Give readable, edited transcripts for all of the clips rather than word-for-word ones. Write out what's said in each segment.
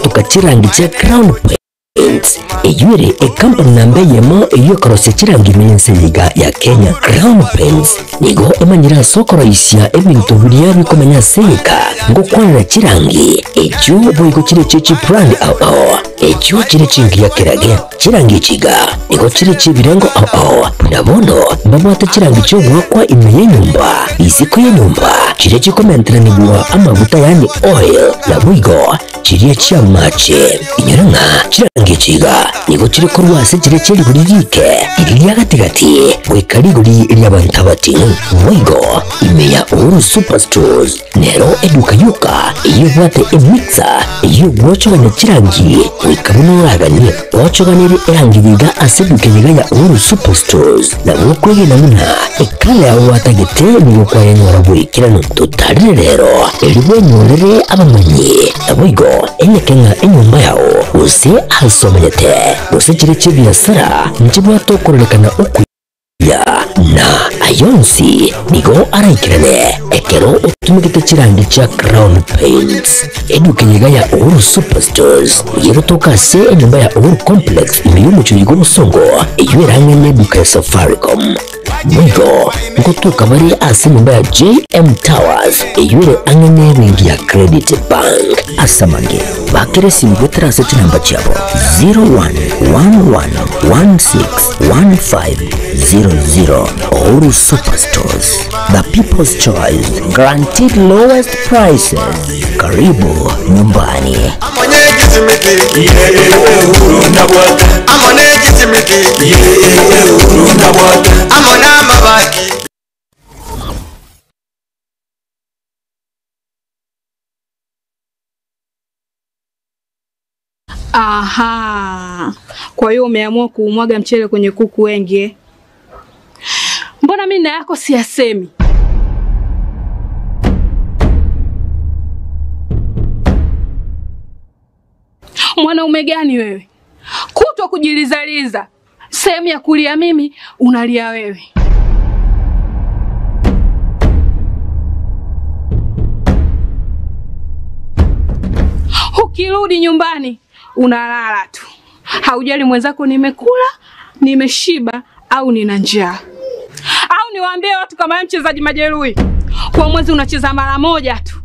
Gotoka chirangi chia Crown Paints, eyio ere ekampani namba eyemo eyio ekorosia chirangi ime y'ense eye iga ya Kenya. Crown Paints nigo emanyire ase okoroisia ebinto biria bikomenya ase egeka, ngokwanera chirangi echio boigo chire echie chibrand ao ao, echio chire chingiya kerage. Chirangi echi iga nigo chire chi'ebirengo ao ao, buna bono mbabwate chirangi chi'ogoakwa ime y'enyomba, isiko y'enyomba, chiria chikomenteranigwa amaguta yaani oil, naboigo chiria chi'amache. Inyora ng'a chirangi echi iga nigo chire korwa ase chiria chie rigori riike, riria ria gati-gati, goika rigori ri'abanto abating'u. Boigo ime ya Uhuru Superstores Nero eduka yoka eyio ebwate emixer eyio egwochogania chirangi goika buna oraganie. Gwochoganirie erangi yiga ase eduka eyiga ya Uhuru Superstores nabo okwegena buna ekala yao gwatagete nigo kwayenyora boikeranu. Totarire rero erio bwenyorere abamanyi naboigo enyeke ng'a enyomba yao gose ase omanyete gose chire chi'ebiasara nchibwate okororekana okuya. Na aya onsi nigo araikerane ekero otumegete chirangi chia Crown Paints. Eduka eyeiga ya Uhuru Superstores nigo egotoka ase enyomba ya Uhuru Complex ime y'omochie oyo bw'obosongo eyio ere ang'e n'eduka ya Safaricom. Boigo ngotoka bare ase enyomba ya JM Towers eyio ere ang'e n'ebenki ya Credit Bank. Ase amange, bakera esimi goetera ase chinamba chiabo 0111161500. Uhuru Superstores, the people's choice, guaranteed lowest prices. Karibu nyumbani. Aha, kwa hiyo umeamua kuumwaga mchele kwenye kuku wengi eh? Mbona mimi na yako siyasemi? Mwanaume gani wewe? Kutwa kujilizaliza, sehemu ya kulia mimi unalia wewe. Ukirudi nyumbani unalala tu, haujali mwenzako nimekula, nimeshiba au nina njaa. Au niwaambie watu kama wewe mchezaji majeruhi, kwa mwezi unacheza mara moja tu.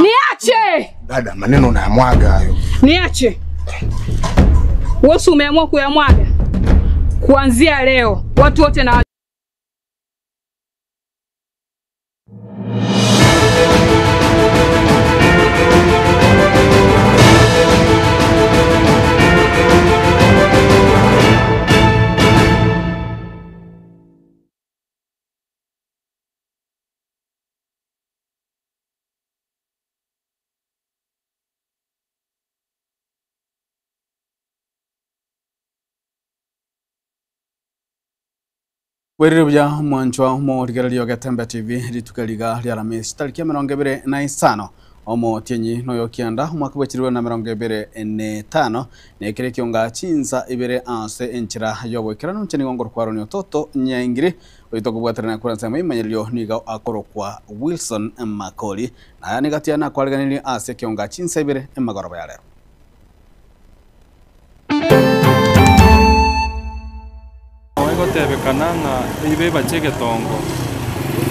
Niache, Dada, maneno unayamwaga hayo. niache. Wewe si umeamua kuyamwaga? Kuanzia leo watu wote na Bwerire buya mwanchwa omorigereria Getembe TV rituko riga ria Aramisi tariki ya 25 omotienyi noyo kianda omwaka bwa 2025 nekere kionga chinsa ibere ase enchera yoboikeranu nche nigo ngorokwa Ronnie Ototo Nyaingiri oito kobwaterana kura nsemo imanyererio nigo akorokwa Wilson Makori naya nigatiana kwariganirie ase kionga chinsa ibere emagoroba ya rero. Egotebekana ng'a eibe ebache egetongo,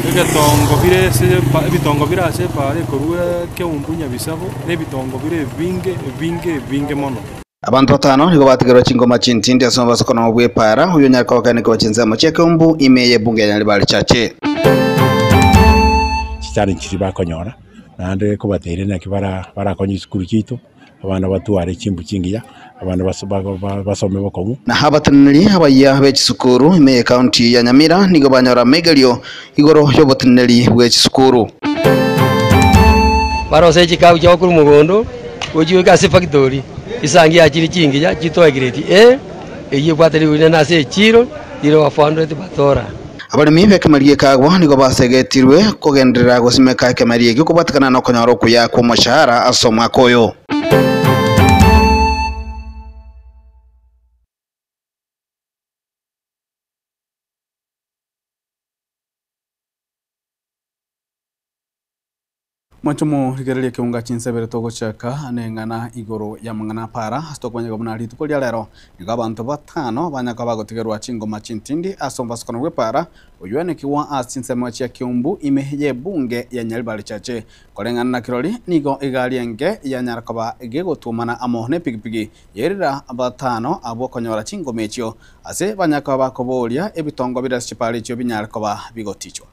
egetongo bire ase epa ebitongo bire ase epaara ekorwa Keumbu Nyabisabo, na ebitongo bire ebinge ebinge ebinge mono. Abanto batano nigo batigerwa chingoma chintindi ase omobasokono bw'epaara oyo onyare koba kaine koba chinsemo chia Keumbu ime y'ebunge ya Nyaribari Chache. Chichallenge chiria bakonyora, naende kobateire naki bara barakonye chisukuru chiaito, abana batware chimbu chingiya, abana baso basome bokong'u. Na abateneneri abayia be chisukuru ime y'ecounty ya Nyamira nigo banyora amaigerio igoro y'oboteneneri bwe chisukuru. Barose chikabu chiabo korwa mogondo, gochigoika ase efactory, chisangi yachire chingiya chitoe grade A, eyio ebwate rigori rinene ase echiro, rire over 400 batora. Abaremi b'ekemeri gi'ekagwa nigo basegetirwe kogenderera gosimeka ekemeri ekio kobwatekana nokonyora okuya kw'omoshahara ase omwaka oyo. Mwancho morigereria keunga chinsebere togochaka neng'ana igoro ya mang'ana para ase tokomanya buna rituko ria rero nigo abanto batano banyaka bagotigerwa chingoma chintindi ase omobasukano bw'epara oyuanekiwa ase chinsemo chia Kiumbu ime y'ebunge ya Nyaribari Chache. Koreng'ana na kirori nigo egari enge yanyara koba gegotumana amo n'epigipigi yerira batano abwo konyora chingoma echio ase banyaka bakoboria ebitongo bire ase chipara echio binyare koba bigotichwa.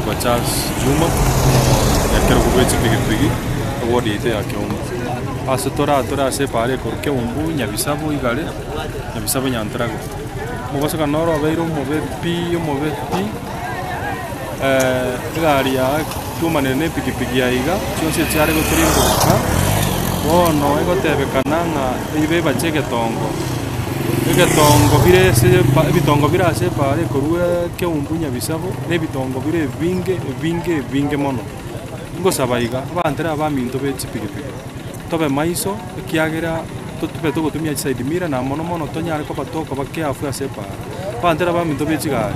Kwa Charles Juma ekero kobua chipigipigi eward yaito ya Keumbu. Ase toratore ase epara ekorwa Keumbu Nyabisabo igare Nyabisabo Nyanturago. Omobasokano noro obeire omobe pi omobe pi egari yatuomanire na epigipigi yaiga chionsi echiare gotirimboka bono egotebekana ng'a eibe ebache egetongo. Egetongo bire ase ebitongo bire ase epara ekorwa Keumbu Nyabisabo na ebitongo bire ebinge ebinge ebinge mono. Ngosaba iga, abanto ere abaminto be chipigipigi, tobe maiso ekiagera totube togotumia chiside mirror na mono mono tonyare koba tokoba careful ase epara. Abanto ere abaminto be chigari,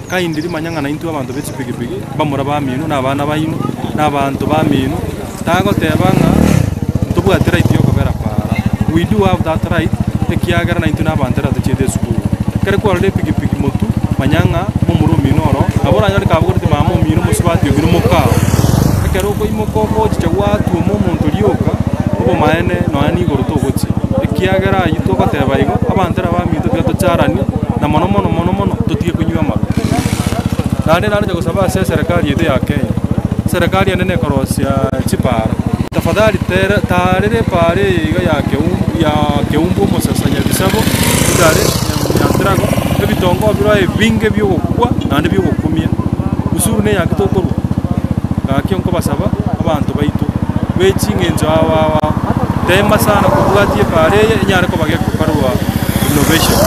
kindly manya ng'a naintwe abanto be chipigipigi, mbamura bamino na abana baino, na abanto bamino, tagoteba ng'a ntobwate right ya okobera para. We do have that right ekiagera naintwe na abanto ere tochiete esukuru. Ekero kwarora epigipigi motwe, manya ng'a momura omino oro, nabo oranyore kabogoreti mama omino mosubati omino mokao. Ekero okoimoka ogochicha gwatuoma omonto rioka, obomaene nonya na igoro togochia. Ekiagera aywo togoteba igo, abanto ere abaminto tiga tocharanie, na mono mono mono mono totige konywa amarwa. Naende naroche gosaba ase eserekari yaito ya Kenya, eserekari enene ekorosia chipara, tafadhali tere tarera epara eye iga ya Keumbu ya Keumbu omosasa Nyabisabo, Igare, Nyanturago, ebitongo bire ebinge biogokwa naende biogokumia, usuru neyaki tokorwa. Gaki nkobasaba abanto baito be ching'encho ao ao ao, tema sana kobwatia epara eye enyare koba gekokorwa renovation.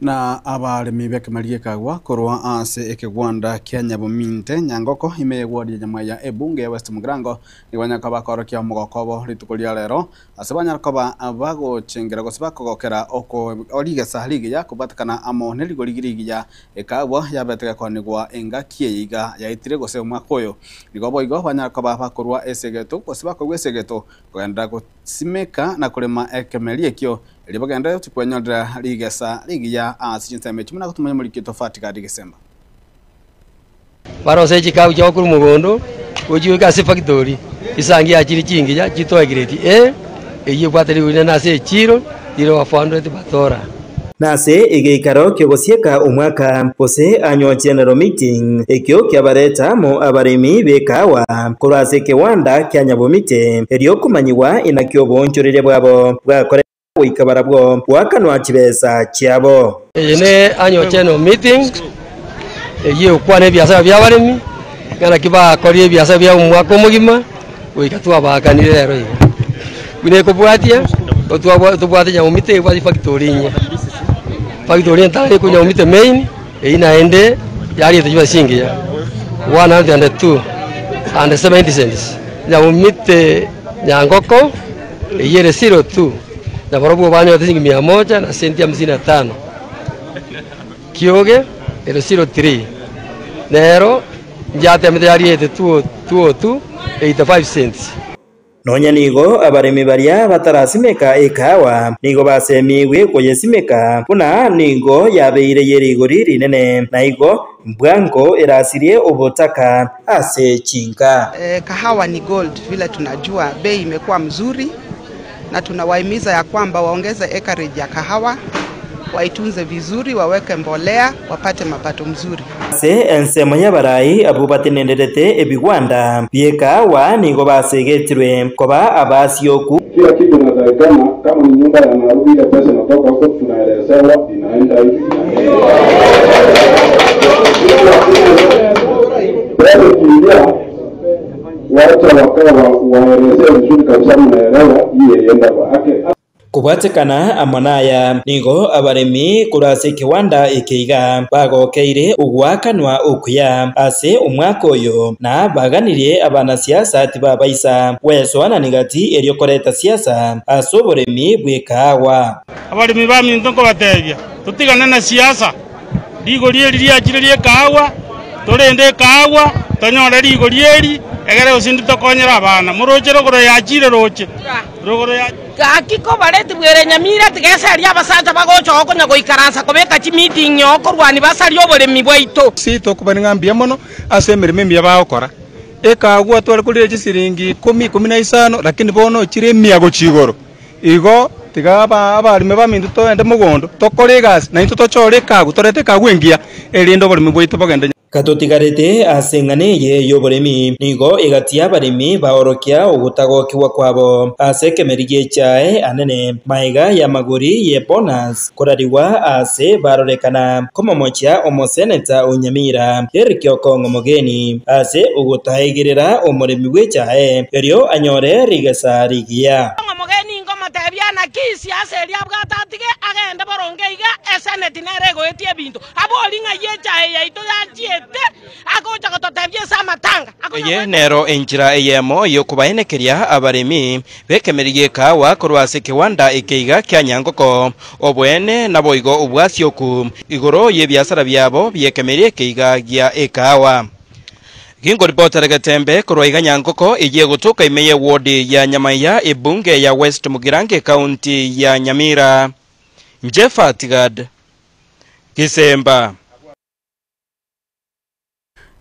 Na abaremi b'ekemeri gekagwa korwa ase ekegwanda kia Nyabominte Nyangoko ime y'eward ya Nyamweya ebunge ya West Mugirango nigo banyara koba bakorokia omogoko obo rituko ria rero ase banyara koba bagochengera gose bakogokera oko rigesa rigiya kobwatekana amo nerigori rigiya ekagwa yabete gekonigwa engaki eye iga yaetire gose omwaka oyo. Nigo boigo banyara koba bakorwa esegeto gose bakorwa esegeto kogenda gosimeka na korema ekemeri ekio erio bagende tikwenyorera rigesa rigiya ase chinsemo echio buna gotumanya omoriki tofauti gadi gesemba. Barose chikabu chiabo korwa mogondo, gochigoika ase efactory, chisangi yachire chingiya chitoe grade A, eyio ebwate rigori rinene ase echiro, rire over 400 batora. Nase egeikaro ki'ogosieka omwaka, gose annual general meeting, ekio kiabareta amo abaremi b'ekahawa korwa ase ekewanda kia Nyabomite, erio komanyigwa inaki oboonchoreria bwabo bwakoreka goika barabwo goakanwa chibesa chiabo. Eye ne annual general meeting eyio egokwana ebiasara bi'abaremi, ng'a naki bakorire ebiasara biabo omwaka omogima, goika twabaakanire rero iga. Buna ekobwatia, tobwate Nyamomite ebwate factory inye, factory entare eko Nyamomite main, eyio naende yariete chibesa chingiya, 102 and 70 cents. Nyamomite Nyangoko, eyio ere zero two, na barobwo banyorete chiringi mia moja na senti hamsini na tano. Kioge ere zero three, nero nchiatemete yariete two two two 85 cents. Nonya nigo abaremi baria batarasimeka ekahawa nigo basemigwe koyesimeka, buna nigo yabeire ye rigori rinene, na igo mbwango erasirie obotaka ase chinka. Kahawa ni gold vile tunajua, bei imekuwa mzuri na tunawahimiza ya kwamba waongeze acreage ya kahawa, waitunze vizuri, waweke mbolea, wapate mapato mzuri. Ase ensemo y'abarai abwo batenenderete ebigwanda bi'ekahawa nigo basegetirwe koba abasioku. Kila kitu inatakikana, kama ni nyumba ya Nairobi, ile pesa inatoka huko tunaelezewa, inaenda hivi pesa ikiingia, wacha wakae waelezee vizuri kabisa, mnaelewa hii ilienda kwa ake. Kobwatekana amo naya, nigo abaremi korwa ase ekewanda eke iga bagokeire ogoakanwa okuya ase omwaka oyo, na baganirie abanasiasa tibabaisa gwesoanani gati erio koreta siasa ase oboremi bw'ekaawa. Abaremi baminto nkobatebia, totigane na siasa, rigori eri riachire ri'ekaagwa, torende ekaagwa, tonyore rigori eri, egere gose indi tokonyere abana. Moroche rogoro yachire roche, rogoro ya. Gaki kobareti bwere nyamira tigeseria abasacha bagocha oo konya goikaransa kobeka chimeeting oo korwania basarie oboremi bwaito. Ase tokobani ng'a mbuya mono ase emeremo emiya bagokora. Ekagwa tware korire chisiringi ikomi, ikomi na isano, lakini bono chire emia gochia igoro. Igo tiga abaremi baminto togende mogondo, tokore egasi, naintwe tochore ekagwa, torete ekagwa engiya, erinde oboremi bwaito bogende. Gatotigarete ase eng'ana eye y'oboremi, nigo egati y'abaremi baorokia ogotagokigwa kwabo ase ekemeri gi'echae anene, magega y'amagori ye bonus korarigwa ase barorekana komomochia omoseneta o Nyamira, Eric Okong'o Mogeni, ase ogotaegerera omoremi bw'echae erio anyore rigesa rigiya. Okong'o Mogeni nkomotebia naki siasa eria abwate atige agende boronge iga, eseneti nere egoetia ebinto. Abori ng'ai echae yaito yachiete, agocha gototebia ase amatanga. Eye nero enchera eyemo y'okobaenekeria abaremi b'ekemeri gi'ekaawa korwa ase ekewanda eke iga kia Nyankoko, oboene naboigo obwasioku igoro y'ebiasara biabo bi'ekemeri eke iga gia ekaawa. Ginkoripotera Getembe korwa iga Nyankoko eyio egotoka ime y'ewodi ya Nyamaiya ebunge ya West Mugirango ekaunti ya Nyamira. Inche Fatgad Gisemba.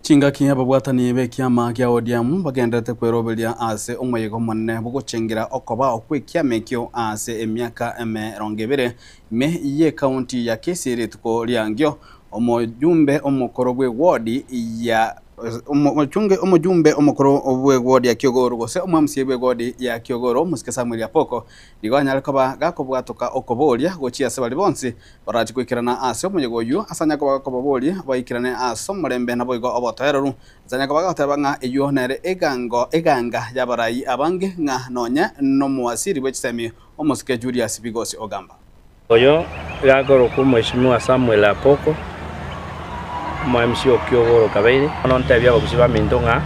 Chingaki ababwatani b'ekiama gia ODM bagendererete kweroberia ase omoyega omonene bw'ogochengera okobao kw'ekiama ekio ase emiaka emerongo ebere ime y'ecounty ya Kisii rituko riangio omojumbe omokoro bw'eward ya Omojumbe omokoro bw'eward ya Kiogoro gose omo-MCA bw'eward ya Kiogoro Omosike Samuel Apoko nigo anyare koba gakobwatoka okoboria gochia ase baria bonsi Barache goikerana ase omoyega oyio, ase anyare koba gakobaboria baikerane ase omorembe naboigo obotoereru. Ase anyare koba gagoteba ng'a eyio nere egango eganga y'abarai abange, ng'a nonye nomowasiri bwe chisemi omosike Julius Bigosi Ogamba. Oyo iga akorokwa Omweshimiwa Samuel Apoko, omo-MC o Kiogoro Kabeire. Bono ntebie abagusi baminto ng'a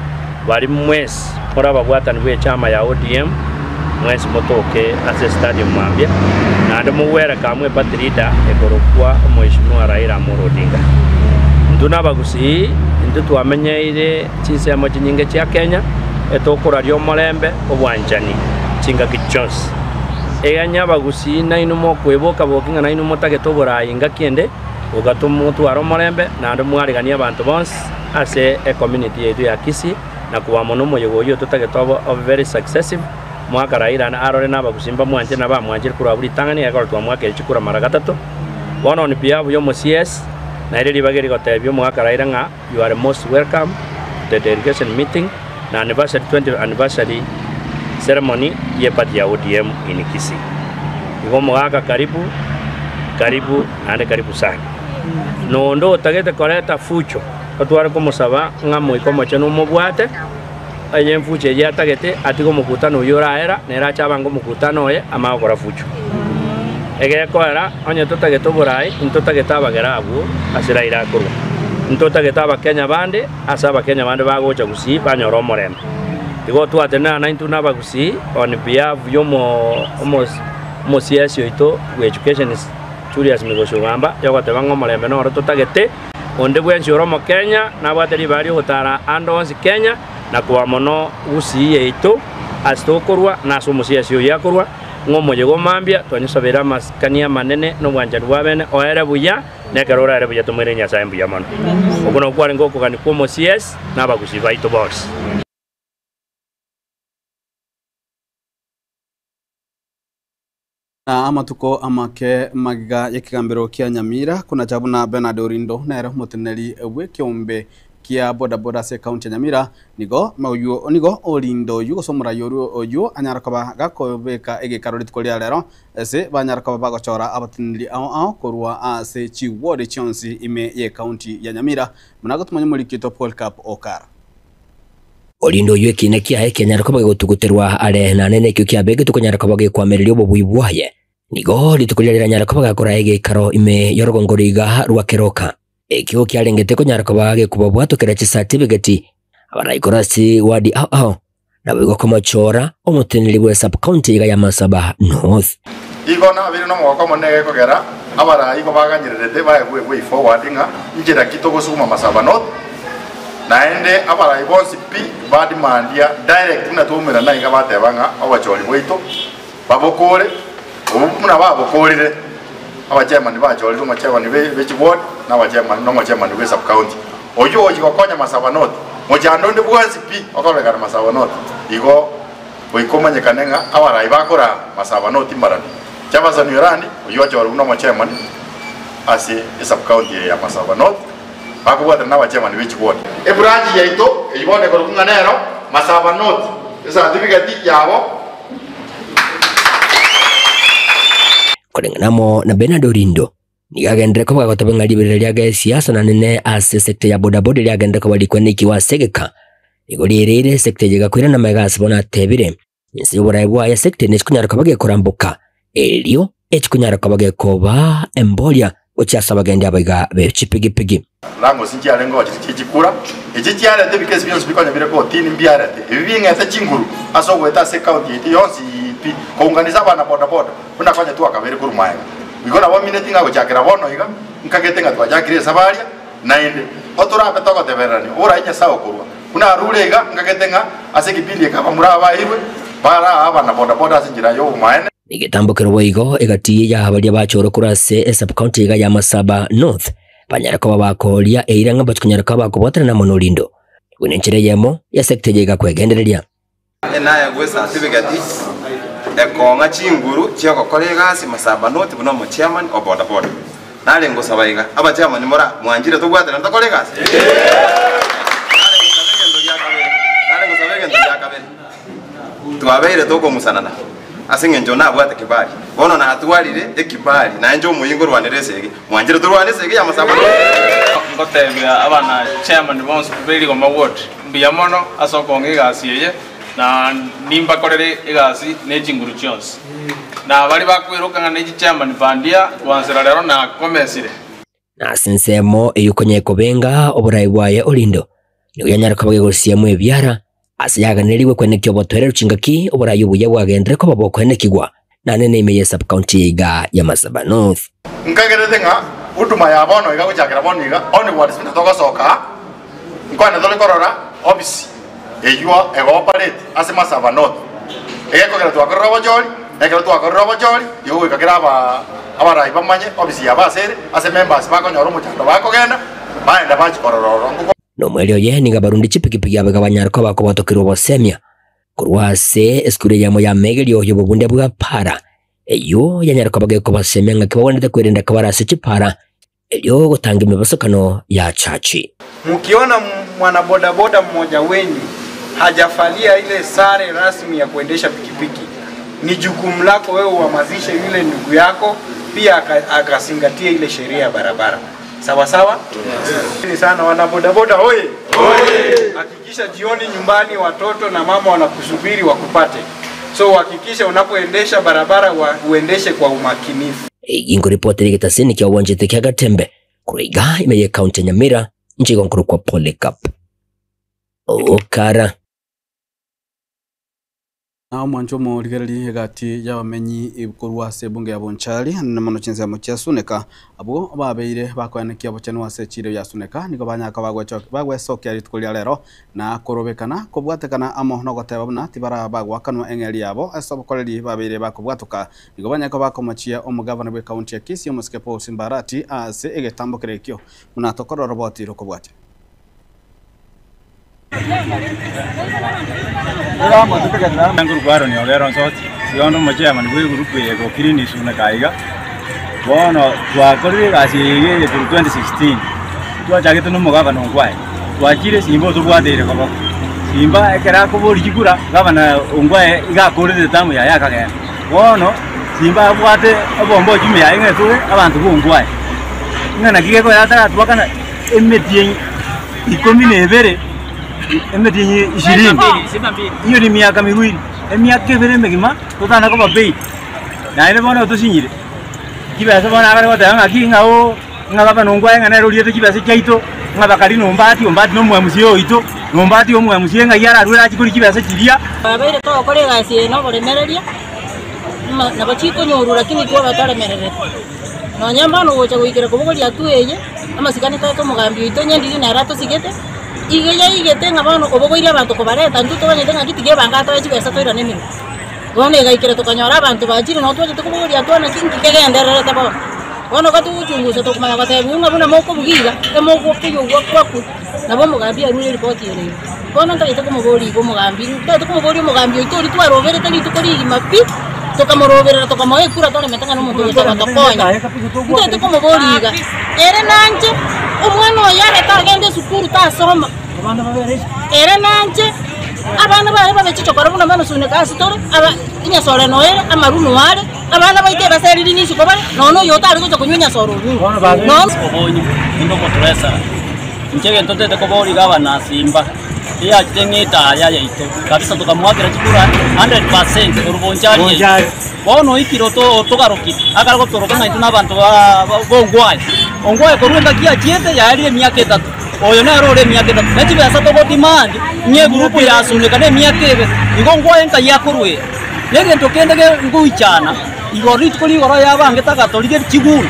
baria mwensi more ababwatani bw'echama ya ODM, mwensi motoke ase estadium mambia, naende mogwere kamwe eparty leader ekorokwa Omweshimiwa Raila Amolo Odinga. Intwe nabagusii, intwe twamenyeire chinsemo chinyinge chia Kenya, etokoraria omorembe, obwanchani chingaki chionsi. Eganya abagusii nainwe mokweboka boki ng'a nainwe motagete oboraai engaki ende, Goika tomotware omorembe, naende mwareganie abanto bonsi ase ecommunity yaito ya Kisii, na koba mono omoyega oyio totagete obe obe very successive, mwaka Raila arore na abagusii mbamwanche na bamwanchire korwa abwo ritang'ani ekero twamwakeire chikura mara gatato. Bono on behalf ya omo CS, naire ribaga eri gotebia omogaka Raila ng'a you are most welcome to the delegation meeting na anniversary 20th anniversary ceremony ye party ya ODM in Kisii. Igo omogaka karibu, karibu naende karibu sana. Nonde otagete koreta fucho, otware komosaba ng'a Omoika Omochenu omobwate, onye enfucho eyio atagete atige omokutano oyio oraera, nere ache abange omokutano oye amanye gokora fucho. Egekoera, onye totagete oborai, ntotagete abagere abwo ase Raila akorwa. Ntotagete abakenya bande ase abakenya bande bagocha gusii banyore omorembe. Igo twatenena naintwe na abagusii on behalf ya omo omosiasi oito bwe education Julius Migosi Ogamba, yogoteba ng'a omorembe noro totagete, onde bwensi ore omokenya nabwate ribaga ri'ogotara ande onsi Kenya, na koa mono gusii yaito ase tokorwa na ase omosiasi oyio akorwa, ng'a omoyega o mambia twanyesobeire amasikani amanene na obwanchani bw'abene, oere buya, na ekero oraere buya tomoirere Nyasae mbuya mono. Okwo nakwo kwarenge okogania kw'omosiasi na abagusii baito bonsi. Na amatuko amake magega y'ekegambero kia Nyamira konacha buna Bernard Orindo nere omoteneneri bw'ekeombe kia bodaboda ase ekaunti ya Nyamira, nigo oyio nigo Orindo oyio gose omorai oria oyio anyare koba gakobeka egekaro rituko ria rero ase banyare koba bagochora abateneneri ao ao korwa ase chiward chionsi ime y'ekaunti ya Nyamira buna gotomanya omoriki oito Polycarp Okara. Korende oyio ekiina kiaye kianyare koba gegotuguterwa are, na nene ekio kiabegetwe konyara koba gekwamereria obobui bwaye. Nigo rituko riria riranyare koba gakora egeikaro ime y'orogongo roiga rwa keroka. Ekio kiarengete konyara koba gekobabwatokera chisatibigeti abaraikore ase wadi ao ao, naboigo komochora omoteneneri bwe sub-county iga ya Masaba North. Igo nabeire nomogoko omonene egekogera abarai igo baganyererete baegwe way forward ng'a inchera ki togosuguma Masaba North, naende abarai bonsi pi bademandia direct buna twaumerana iga bateba ng'a obochori bwaito babokore, obu buna babokorire abachairman bachorirwe omochairman be chiward na abachairman na omochairman bwe sub county. Oyio ogochia gokonya Masaba North, mochando onde bwensi pi okororekana Masaba North igo goika omanyekane ng'a abarai bakoraa Masaba North mbarabwo. Jefferson Yorandi oyio ochorwe buna omochairman ase esub county eye ya Masaba North bakobwatana na abachairman be chiward. Ebranch yaito eyio bono ekorokwa ng'a nero Masaba North, ecertificate yabo. Koreng'ana amo na Bernard Orindo, nigo agenderere koba gagoteba ng'a riberera ria gesiasa na nene ase esecta ya bodaboda riagenderere koba rikwenekiwa ase egeka. Nigo riaereire esecta eye egakoirana amaiga ase bono atebire, Inse y'oboraai bwaye esecta eye nechikonyara koba gekoramboka, erio echikonyara koba gekoba emboria gochia ase abagendi abaiga be chipigipigi. Lango sinchiarenge gochia chie chikura, echi chiarete ebikesi bionsi bikonya bire kotini mbiarete, ebi bing'ete chinguru ase ogoeta ase ecounty yaito yonsi pi, kounganisa abana boda boda buna konya twakabeire korwa maega. Igo nabo mineti ng'a gochakera bono iga, nkagete ng'a twachakire esabaria, naende otorabe togotebererania oborai Nyasae okorua. Buna arure iga, nkagete ng'a ase ekepindi eke abamura aba baeirwe, baraa abana boda boda ase enchera y'obomaene. Egetambokero boigo egati ya baria bachorwa korwa ase esub-county iga ya Masaba North banyare koba bakoria eira ng'a mbachikonyara koba bakobwatanana amo norindo buna enchera eyemo ya sector eye iga kwegendereria. Enaegwe esatibigeti ekong'a chinguru chi'ogokora egasi Masaba North buna omochairman o boda boda. Nare ngosaba iga, abachairman mora mwanchire tobwaterane tokore egasi? Nare ngosaba egento gia kabere, nare ngosaba egento gia kabere. Twabeire tokong'usanana ase engencho nabwate kibali. Bono natwarire ekibali, na inche omoyio nkorwanera esegi. Mwanchire torwane esegi ya Masaba North? Ngotebia abana chairman bonsi be Rigoma ward mbuya mono ase okong'a egasi eye na nimbakorere egasi ne chinguru chionsi. Na baria bakweroka ng'a ne chichairman bandia goansera rero nakomesire. Na ase ensemo eyio konya ekobenga oborai bwaye Orindo, nigo yanyara koba gegosiemwa ebiara, ase yaganerigwe kwenekia obotoereru chingaki oborai obuya bwagenderere koba bokoenekigwa naende neime ye sub-county eyeiga ya Masaba North. Nkagerete ng'a huduma ya bono iga gochakera bono iga onwards buna togosoka aa, nkwane tore korora ofisi eywo ego-operate ase Masaba North. Egekogera twakorire obochori, na ekero twakorire obochori, igo goika kera aba abarai bamanye ofisi yabo ase ere, ase members bakonyora omochando bakogenda, baenda bachia korora ororo. Nkoko. Nomoerio oye nigo abarundi chipigipigi abwo iga banyare koba bakobotokerwa obosemia korwa ase esukuru eyemo y'amegerio y'obobunde bwa para, eyio yanyare koba gekobasemia ng'aki bagwenerete kwerenda kabare ase chipara, erio gotanga emebasokano ya chachi. Mukiona mwanabodaboda mmoja wenyu hajafalia ile sare rasmi ya kuendesha pikipiki, ni jukumu lako wewe uhamasishe yule ndugu yako pia akazingatie ile sheria ya barabara. Sawa sawa? Yes. Sana wanabodaboda oye! Hakikisha jioni nyumbani watoto na mama wanakusubiri wakupate. So hakikisha unapoendesha barabara uendeshe kwa umakinifu. Eyio nkoripoti ere egetasini kia obwanchete kia Gatembe korwa iga ime ye county ya Nyamira inche igo nkorokwa Polycarp Okara. Na omwancho omorigereria egati y'abamenyi korwa ase ebunge ya Bonchari, anene mono chinsemo chia Suneka, abwo babeire bakoenekia obochenu ase echiiro ya Suneka, nigo banyaka bagwesokia rituko ria rero na korobekana kobwatekana amo nogoteba buna tibaraba bagoakanwa eng'eria yabo ase obokoreri babeire bakobwatoka. Nigo banyaka bakomochia omogavana bw'ekaunti ya Kisii omosike Paul Simbarati ase egetambo kere ekio buna tokorora roboti rokobwatia. Nkorokwa Aaron Ogero Nsoti, igo onde omochairman bwa egroup eye ego clean Suneka iga. Bono twakorire egasi eye iga eye korwa 2016, twachagete na omogavana Ongwae, twachire Simba otobwateire koboko. Simba ekero akoboria chikura, gavana Ongwae iga akorete etamu yaye akagenda. Bono Simba abwate obomba ochumi yaye ng'a etore abanto ba Ongwae. Ng'a naki gekoya ataratwakana emetienyi ikomi na ebere, emetienyi ishirini, eyio ni miaka miwili, emiaka ebere emegima totana koba paid. Naende bono otosinyire, chibesa bono abare goteba ng'aki ng'a oo, ng'a baba nongwaye ng'a nere oriete chibesa chiaito, ng'a bakari na Ombati, Ombati na omwemusia oito, na Ombati omwemusia ng'ai ararwere achie koria chibesa chiria. Twabeire togokora egasi eye noboremereria, ng'a nabo chikonyorwa lakini twoba toremerereti. Nonya mbono ogocha goikera kobogoria hatua eye, amasikani toete omogambi oito onye ndiri nere atosigete, iga yaigete ng'a bono obogoirie abanto kobareta intwe tobanyete ng'aki tiga ebango atoe chibesa toirane emeremo. Bono egaikera tokanyora abanto bachire nabo twachete kobogoria hatua naki nki kegendererete bono. Bono iga togochungusa tokomanya gotebiwa ng'a buna mokobugia iga, emogokeyia ogwakwa nabo omogambi arure eripoti ere iga. Bono ntagete komoboria iga omogambi, ntagete komoboria omogambi oito oria twaroberete rituko rigima pi, tokamoroberera tokamoa ekura toremete ng'a nomonto ogocha gotokonya. Ntagete komoboria iga, ere nanche omwana oye areke agende esukuru tasoma, ere nanche abana baye babe chichokora buna bono suneka ase tore, aba enyasore noere, amaru noare, abana baito ebaseriri nisiko bare, nonya oyo otare gocha konywa enyasore orure. Nonya. Obonyi, naende omoturesera. Inche egento ntete koboria iga abanasimba, eyachete ng'a etaya yaito kabisa tokamoakera chikura 100% korwa Bonchari yaito. Bono oikire otogarokire, akare gotoroka ng'a intwe na abanto ba Ongwae. Ongwae korwa engaki achiete yaerire emiaka etato, oyo nere ore emiaka etato. Ne chibesa togo demand ng'a egurupu yasuneka na emiaka ebere, igo Ongwae nkai akorwera. Na egento kende ngoichana. Igoro rituko rigoro yabangete agatorigeria chiguni,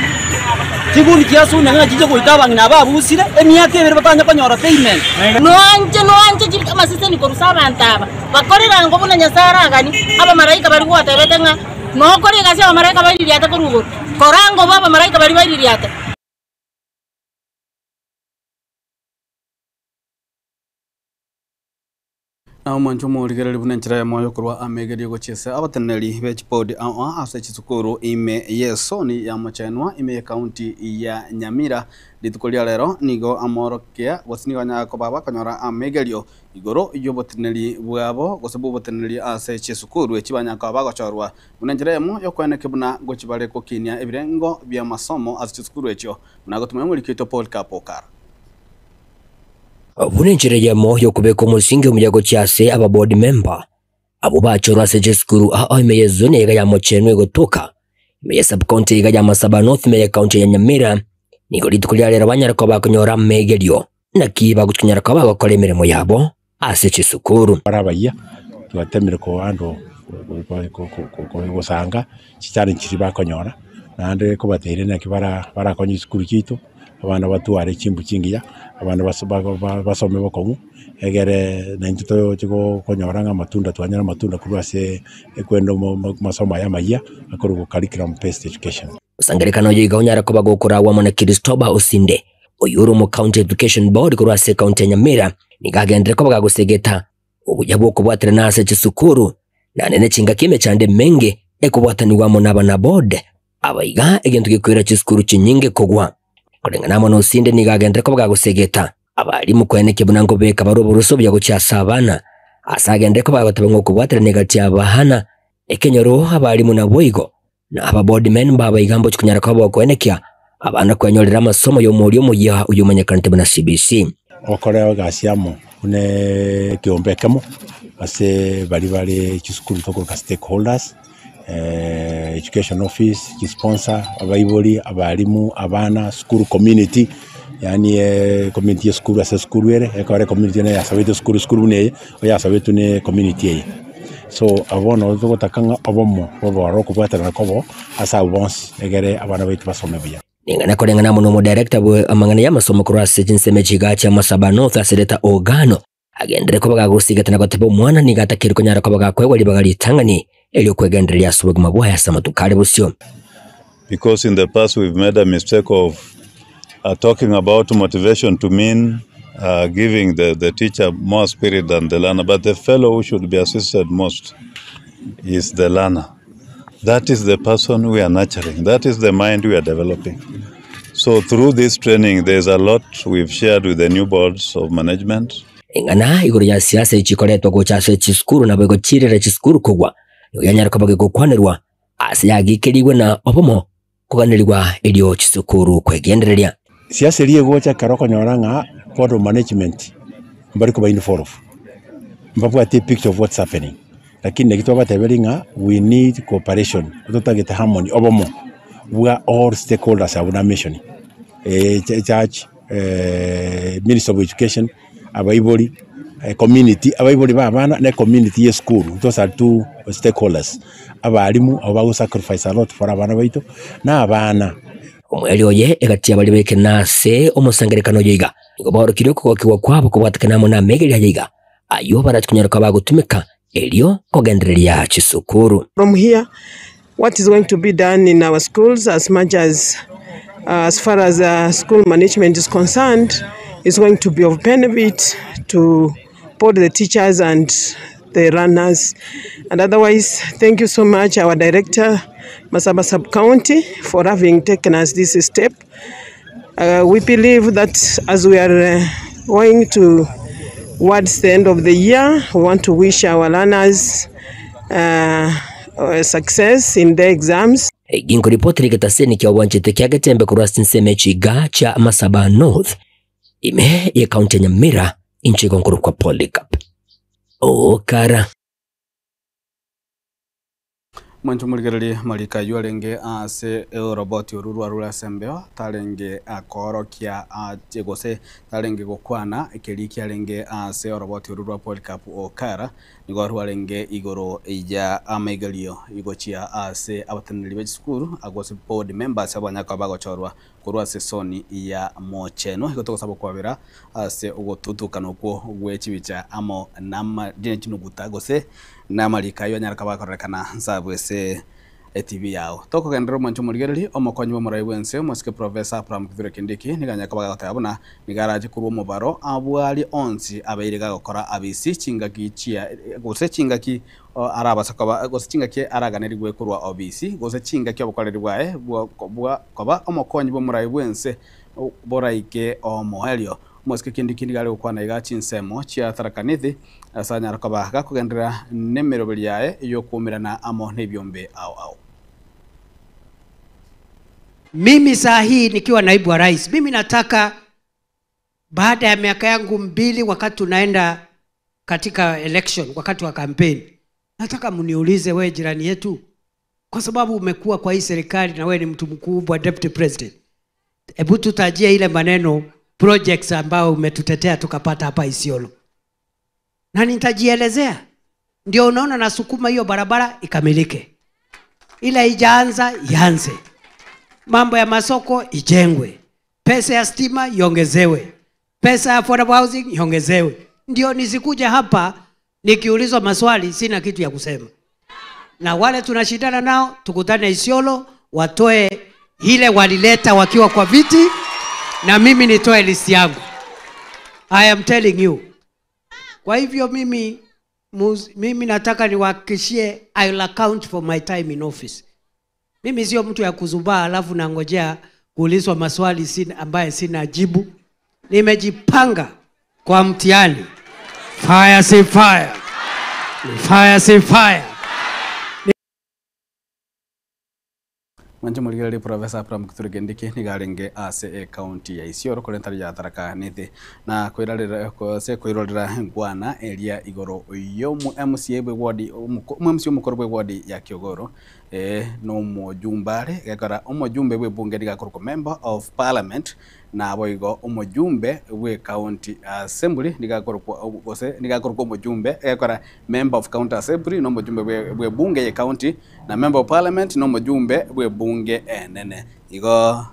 chiguni chiasune ng'a chiche goika abang'ina aba abusire emiaka ebere batanya konyora payment. Noanche, noanche chirike amaseseni korwa ase abanto aba, bakorera buna Nyasae araganie, abamalaika baria gwatebete ng'a nokore egasi abamalaika baiririate korwa igoro, kora ngobe abamalaika baria baiririate. Na omonche omorigereria buna enchera y'omoyo okorwa amegerio gochia ase abateneneri be chibodi ao ase chisukuru ime y'esoni ya Mochenwa ime y'ekaunti ya Nyamira. Rituko ria rero nigo amorokia gose nigo anyare koba bakonyora amegerio igoro y'oboteneneri bwabo gose bw'oboteneneri ase chisukuru echi banyare koba bagochorwa buna enchera eyemo y'okoenekia buna ngochia bare gokinia ebirengo bi'amasomo ase chisukuru echio buna gotumia omoriki oito Paul Kapokar. Buna enchera eyemo y'okobeka omosingi omuya gochia ase aba board member abwo bachorwa ase chisukuru ao ime y'ezone iga ya Mochenwa egotoka ime ye subcounty iga ya Masaba North ime y'ecounty ya Nyamira nigo rituko ria rero banyare koba bakonyora amegerio naki bagochikonyara koba bagokora emeremo yabo ase chisukuru. Bare abayia twatemire kohandle gosanga chichallenge chiria bakonyora, naende kobateire naki barakonye chisukuru chiaito, abana batware chimbu chingiya, abana basome bokong'u, egere naintwe toche konyora ng'a amatunda twanyora amatunda korwa ase ekwenda amasomo aya amayia akorokwa curriculum based education. Osangererekano oyo iga onyare koba gokoragwa amo na Kiristoba Osinde, oyio ore omo County Education Board korwa ase ekaunti ya Nyamira, nigo agenderere koba gagosegeta obuya bw'okobwaterana ase chisukuru, naende ne chingaki emechando emenge ekobwatanigwa amo nabana board aba iga egento gekoira chisukuru chinyinge kogwa. Koreng'ana amo nosinde nigo agenderere koba gagosegeta abalimu koenekia buna nkobeka bare oborusa obuya gochia ase abana, ase agenderere koba gagoteba ng'a okobwaterana egati y'abana, ekenyoro, abalimu naboigo Na ababoardmen mbaba iga mbochie konyara koba okoenekia abana kwenyorera amasomo y'omoria omoyia oyomanyekanete buna CBC. Okore egasi amo buna ekeombe ekemo ase baria bare chisukuru tokoroka stakeholders, education office, chisponsor, abaibori, abalimu, abana, school community, yaani ecommunity ya esukuru ase esukuru ere, ekero ecommunity ere yasabete esukuru esukuru buna eye, oyasabetwe na ecommunity eye. So abwo bono togotaka ng'a obomo bobe ororo okobwaterana kobo ase abwo bonsi egere abana baito basome buya. Ning'ana koreng'ana amo nomodirector bwe amang'ana y'amasomo korwa ase chinsemo echiga chia Masaba North ase Rita Ogano, agenderere koba gagosigete na goteba omwana nigo atakeri konyara koba gakoegwa ribaga ritang'ani erio kwegendereria ase obogima bwaye ase amatuko are bosio. Because in the past we've made a mistake of uh, talking about motivation to mean uh, giving the, the teacher more spirit than the learner. But the fellow who should be assisted most is the learner. That is the person we are nurturing. That is the mind we are developing. So through this training, there's a lot we've shared with the new boards of management. Eng'ana igoro ya siasa echikoretwa gocha ase chisukuru nabo egochirera chisukuru kogwa nigo yanyara koba gegokwanerwa Ase yagikerigwe na obomo koganerigwa erio chisukuru kwegendereria. Siasa eria egocha ekero okonyora ng'a board of management mbari koba involve, mbabwate epicture of what's happening. Lakini naki twabateberia ng'a we need cooperation, totagete harmony, obomo bwa all stakeholders abwo na mission, echurch, ministry of education, abaibori, ecommunity, abaibori ba abana na ecommunity ya esukuru, those are two stakeholders, abalimu abwo bago sacrifice a lot for abana baito, na abana. Omweri oye egati y'abaria b'ekina ase omosangererekano oyo iga, nigo baorokirie okogokigwa kwabo kobwatekana amo namaigererio aye iga, ayio barache konyara koba bagotumeka erio kogendereria chisukuru. From here what is going to be done in our schools as much as as far as school management is concerned is going to be of benefit to both the teachers and the learners and otherwise thank you so much our director Masaba sub county for having taken us this step. We believe that as we are going towards the end of the year, we want to wish our learners success in their exams. Ginkoripotera egetaseni kia obwanchete kia Getembe korwa ase ensemo echiga chia Masaba North, ime y'ekaunti ya Nyamira, inche igo nkorokwa Polycarp Okara. Mwanche omorigererie mariko ayio arenge ase oroboti oru rwarure ase embeo, tarenge akoorokia ache gose tarenge gokwana keria kiarenge ase oroboti oru rwa Polycarp Okara, nigo rwarenge igoro ya amaigerio gochia ase abateneneri be chisukuru gose board members abanya koba bagochorwa korwa ase esoni ya mochenwa. Igo togosaba okwabera ase ogotutukana okwo gwe chibicha amo nama chinuguta gose namariko ayio anyare koba akororekana nsabu ase eTV yao. Tokogenderera omwancho omorigereria, omokonyi bw'omorai bw'ense omosike Professor Abraham Kithure Kindiki nigo anyare koba agoteba buna nigo arache korwa omobaro abwo aria onsi abeire gagokora abisi chingaki chia gose chingaki arabase koba gose chingaki araganerigwe korwa obisi gose chingaki obokoreri bwaye bwa bwa koba omokonyi bw'omorai bw'ense boraike omoerio. Omosike Kindiki nigo are gokwana iga chinsemo chia Tharaka Nithi ase anyare koba gakogenderera nemeroberi yaye yokwumerana amo nebiombe ao ao. Mimi saa hii nikiwa naibu wa rais, mimi nataka baada ya miaka yangu mbili, wakati tunaenda katika election, wakati wa kampeni, nataka mniulize, wewe jirani yetu, kwa sababu umekuwa kwa hii serikali na wewe ni mtu mkubwa, deputy president, hebu tutajie ile maneno projects ambao umetutetea tukapata hapa Isiolo, na nitajielezea. Ndio unaona nasukuma hiyo barabara ikamilike, ile haijaanza ianze, mambo ya masoko ijengwe, pesa ya stima iongezewe, pesa ya affordable housing iongezewe, ndio nisikuja hapa nikiulizwa maswali sina kitu ya kusema. Na wale tunashindana nao tukutane Isiolo, watoe ile walileta wakiwa kwa viti, na mimi nitoe list yangu. I am telling you. Kwa hivyo mimi, mimi nataka niwahakikishie I will account for my time in office. Mimi sio mtu ya kuzubaa alafu nangojea kuulizwa maswali ambaye sina jibu. Nimejipanga kwa mtihani. Fire si fire. Fire si fire. Mwanche morigererie Professor Abraham Kithure Kindiki nigo arenge ase ecounty ya Isiolo korwa entari ya Tharaka Nithi na koirarera ase koirorera enkwana eria igoro yomo MCA bwe ward omo MCA omokoro bwe ward ya Kiogoro na omojumbe are gekora omojumbe bwe ebunge nigo akorokwa member of parliament nabo igo omojumbe bwe county assembly nigo akorokwa gose nigo akorokwa omojumbe egekora member of county assembly na omojumbe bwe ebunge ya county na member of parliament na omojumbe bwe ebunge enene igo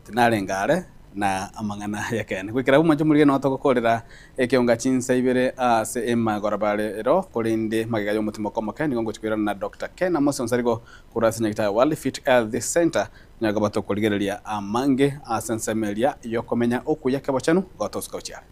tinarenge are na amang'ana ya kene goikera omonche omorige no togokorera ekionga chinsa ibere ase emagoro ero korende magega ya omotimo komoke nigo ngochi koirana na Dr. Ken Amos Onsarigo korwa ase Nyagetari World Fit Health Center nyago batokorigereria amange ase ensemo eria yokomenya okuya kebochenu gotosuka ochiare.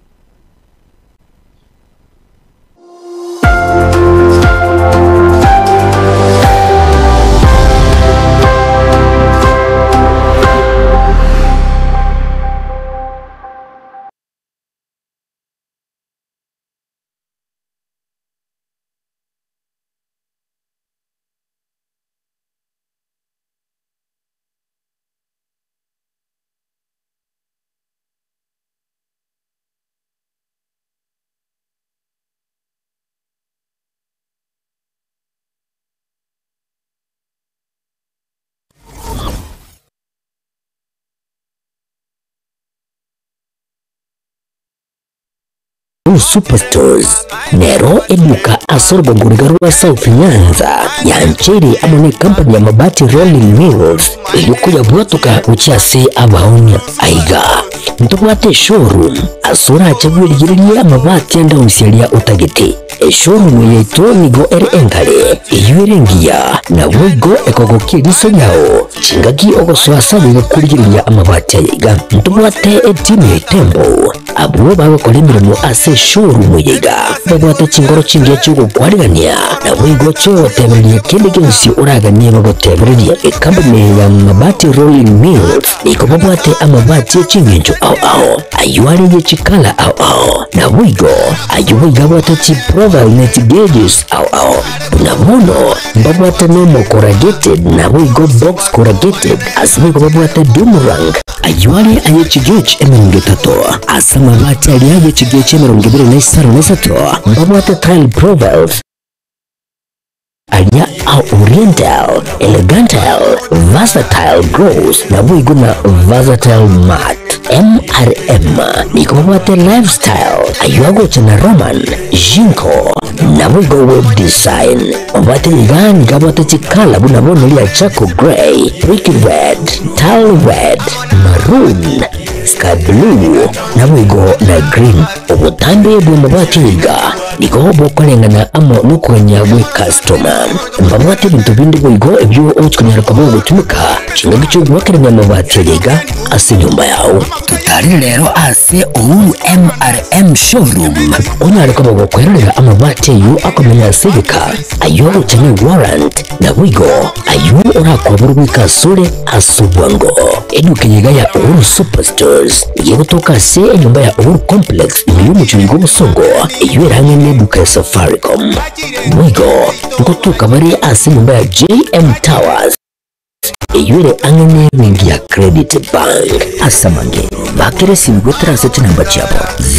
Uhuru Superstores nero eduka ase orogongo riga rwa South Nyanza yancheire amo ne company ya Mabati Rolling Mills eyio koyabwatoka gochia ase abaonia. Aiga ntobwate eshowroom ase orache bwerigererie amabati ande onsi aria otagete. Eshowroom yaito nigo ere engare, eyio ere engiya, naboigo ekogokia eriso riao chingaki ogosoa ase aye gokorigereria amabati aya iga. Ntobwate etimu ya Itembo Abwo bagokora emeremo ase eshowroom eye iga babwate chingoro chingiya chi'ogokwarigania, naboigo chi'ogotebereria kende gionsi oraganie bagotebererie. Ekampuni ya Mabati Rolling Mills nigo babwate amabati e chingencho ao ao, ayio are ye chikala ao ao, naboigo ayio boigo abwate chiprofile ne chigauges ao ao. Buna bono mbabwate nomo corrugated naboigo box corrugated, ase boigo babwate doomerang. Ayio are aye chigechi 30, ase amabati aria aye chigechi 25 na isato mbabwate tile profiles aria a Oriental, Elegantal, Versatile Gloss naboigo na Versatile Matte. MRM nigo babwate Lifestyle, ayio agocha na Roman, Jinko, naboigo Web Design. Obwate iga nigo abwate chikala buna bono ria charcoal grey, brick red, tile red, maroon, sky blue, naboigo na green. Obotambe bw'amabati iga nigo bokoreng'ana amo nokogania gwe customer. Mbabwate ebinto binde boigo ebio ogochikonyara koba ogotumeka chingaki chiogoakerania amabati aya iga ase enyomba yao. Totarire rero ase Uhuru MRM Showroom onyare koba gokwerorera amabati ayio akomenya ase egeka, ayio agocha ne warrant, naboigo ayio orakwaborwe goika asore ase obwango. Eduka eye iga ya Uhuru Superstores nigo egotoka ase enyomba ya Uhuru Complex ime y'omochie oiga obosongo, eyio ere ang'e neduka ya Safaricom. Boigo ngotoka bare ase enyomba ya JM Towers. Eyio ere ang'e nebenki ya Credit Bank. Ase amange, bakera esimi goetera ase chinamba chiabo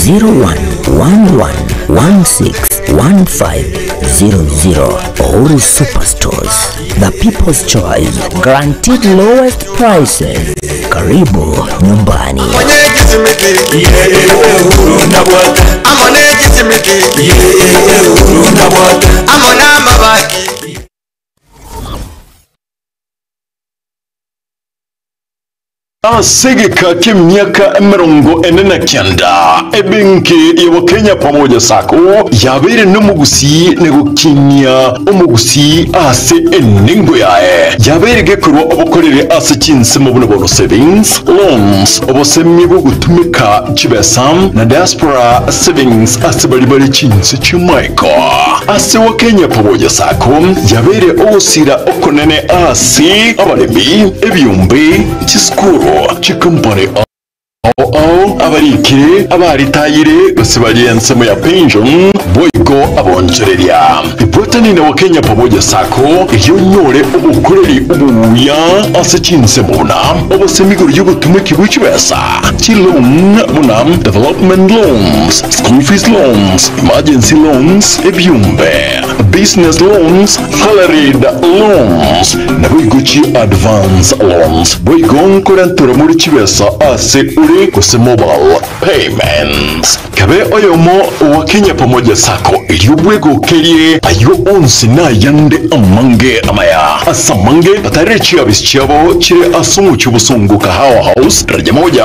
0111161500. Uhuru Superstores, the people's choice, guaranteed lowest prices. Karibu nyumbani. Ase egeka ki'emiaka 49, ebenki ya Wakenya Pamoja Sacco yabeire nomogusii na gokinia omogusii ase enengo yaye. Yabeire gekorwa obokoreri ase chinsemo buna bono savings, loans, obosemi bw'ogotumeka chibesa na diaspora savings ase baria bare chinse chi'amaiko. Ase Wakenya Pamoja Sacco yabeire ogosira okonene ase abaremi, ebiombe, chisukuru, chikompani ao ao, abarikire, abaritayire, gose baria ensemo ya pension, boigo abonchoreria. Ibwatani na Wakenya Pamoja Sacco erio onyore obokoreri obuya ase chinsemo buna obosemi igoro y'ogotumeki bwe chibesa, chiloan buna development loans, school fees loans, emergency loans, ebiombe, business loans, salaried loans, naboigo chi advance loans. Boigo nkorentere more chibesa ase ore gose mobile payments. Kabe oyomo wa Kenya Pamoja Sacco erio bwegokerie ayio onsi na ayande amange amaya. Ase amange batarire chiabisi chiabo chire ase omochie obosongo Kahawa House, daraja moja.